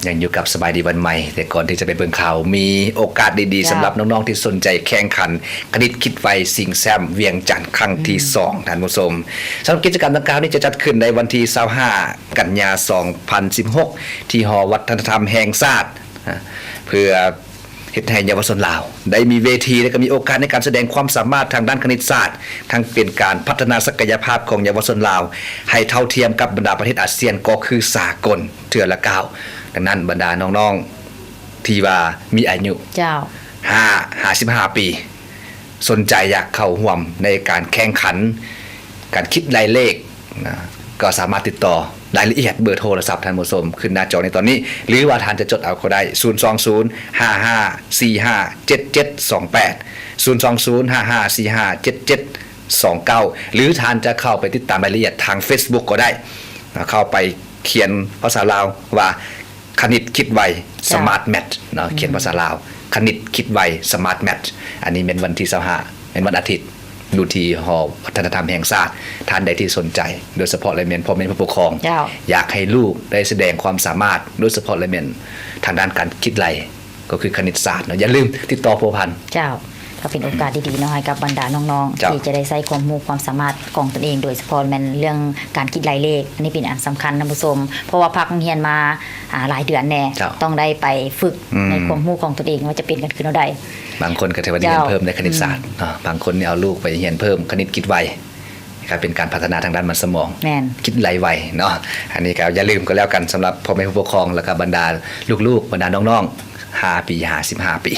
ຍັງຢູ່ກັບສະບາຍດີວັນໃໝ່, ແຕ່ກ່ອນທີ່ຈະໄປເບິ່ງຂ່າວ, ມີໂອກາດດີໆ ເຈົ້າ ສຳລັບນ້ອງໆທີ່ສົນໃຈແຂ່ງຂັນຄະນິດຄິດໄວຊິງແຊ້ມວຽງຈັນຄັ້ງທີ ອືມ ສອງ ທ່ານຜູ້ຊົມ. ສຳລັບກິດຈະກຳດັ່ງກ່າວນີ້ຈະຈັດຂຶ້ນໃນວັນທີ ຊາວຫ້າ ກັນຍາ ສອງພັນສິບຫົກ ທີ່ຫໍວັດທະນະທຳແຫ່ງຊາດ ເພື່ອເຮັດໃຫ້ເຍົາວະຊົນລາວໄດ້ມີເວທີ ແລະ ກໍມີໂອກາດໃນການສະແດງຄວາມສາມາດທາງດ້ານຄະນິດສາດ, ທັງເປັນການພັດທະນາສັກກະຍະພາບຂອງເຍົາວະຊົນລາວໃຫ້ເທົ່າທຽມກັບບັນດາປະເທດອາຊຽນ ກໍຄືສາກົນເທື່ອລະກ້າວ. ດັ່ງນັ້ນ ບັນດານ້ອງໆ ທີ່ວ່າມີອາຍຸ ເຈົ້າ ຫ້າ ຫາ ສິບຫ້າປີ ສົນໃຈຢາກເຂົ້າຮ່ວມໃນການແຂ່ງຂັນການຄິດໄລ່ເລກນະ, ກໍສາມາດຕິດຕໍ່ ລາຍລະອຽດເບີໂທລະສັບທ່ານຜູ້ຊົມຂຶ້ນໜ້າຈໍໃນຕອນນີ້ ຫຼືວ່າທ່ານຈະຈົດເອົາກໍໄດ້ ສູນສອງສູນ ຫ້າຫ້າສີ່ຫ້າເຈັດເຈັດສອງແປດ ສູນສອງສູນ ຫ້າຫ້າສີ່ຫ້າເຈັດເຈັດສອງເກົ້າ ຫຼືທ່ານຈະເຂົ້າໄປຕິດຕາມລາຍລະອຽດທາງເຟສບຸກກໍໄດ້. ເຂົ້າໄປຂຽນພາສາລາວວ່າ ຄະນິດຄິດໄວ ເຈົ້າ ສະມາດແມັດເນາະ, ອືມ ຂຽນພາສາລາວ ຄະນິດຄິດໄວ ສະມາດແມັດ. ອັນນີ້ແມ່ນວັນທີ ຊາວຫ້າ ແມ່ນວັນອາທິດ ຢູ່ທີ່ຫໍວັດທະນະທຳແຫ່ງຊາດ. ທ່ານໃດທີ່ສົນໃຈ ໂດຍສະເພາະແລ້ວແມ່ນພໍ່ແມ່ຜູ້ປົກຄອງ ເຈົ້າ ຢາກໃຫ້ລູກໄດ້ສະແດງຄວາມສາມາດ ໂດຍສະເພາະແລ້ວແມ່ນທາງດ້ານການຄິດໄລ່ ກໍຄືຄະນິດສາດເນາະ, ຢ່າລືມຕິດຕໍ່ພົວພັນ. ເຈົ້າ ກໍເປັນໂອກາດດີໆເນາະ ໃຫ້ກັບບັນດານ້ອງໆ ເຈົ້າ ທີ່ຈະໄດ້ໃຊ້ຄວາມຮູ້ຄວາມສາມາດຂອງຕົນເອງ, ໂດຍສະເພາະແມ່ນເລື່ອງການຄິດໄລ່ເລກ ອັນນີ້ເປັນອັນສຳຄັນນະຜູ້ຊົມ, ເພາະວ່າພັກໂຮງຮຽນມາ ອ່າ ຫຼາຍເດືອນແນ່ ເຈົ້າ ຕ້ອງໄດ້ໄປຝຶກ ອືມ ໃນຄວາມຮູ້ຂອງຕົນເອງວ່າຈະເປັນກັນຄືແນວໃດ. ບາງຄົນກໍຖືວ່າຮຽນເພີ່ມໃນຄະນິດສາດເນາະ, ອືມ ບາງຄົນນີ້ເອົາລູກໄປຮຽນເພີ່ມຄະນິດຄິດໄວ ກໍເປັນການພັດທະນາທາງດ້ານມັນສມອງ ແມ່ນ ຄິດໄລ່ໄວເນາະ. ອັນນີ້ກໍຢ່າລືມກໍແລ້ວກັນ ສຳລັບພໍ່ແມ່ຜູ້ປົກຄອງ ແລ້ວກໍບັນດາລູກໆ ບັນດານ້ອງໆ ຫ້າປີ ຫາ ສິບຫ້າປີ.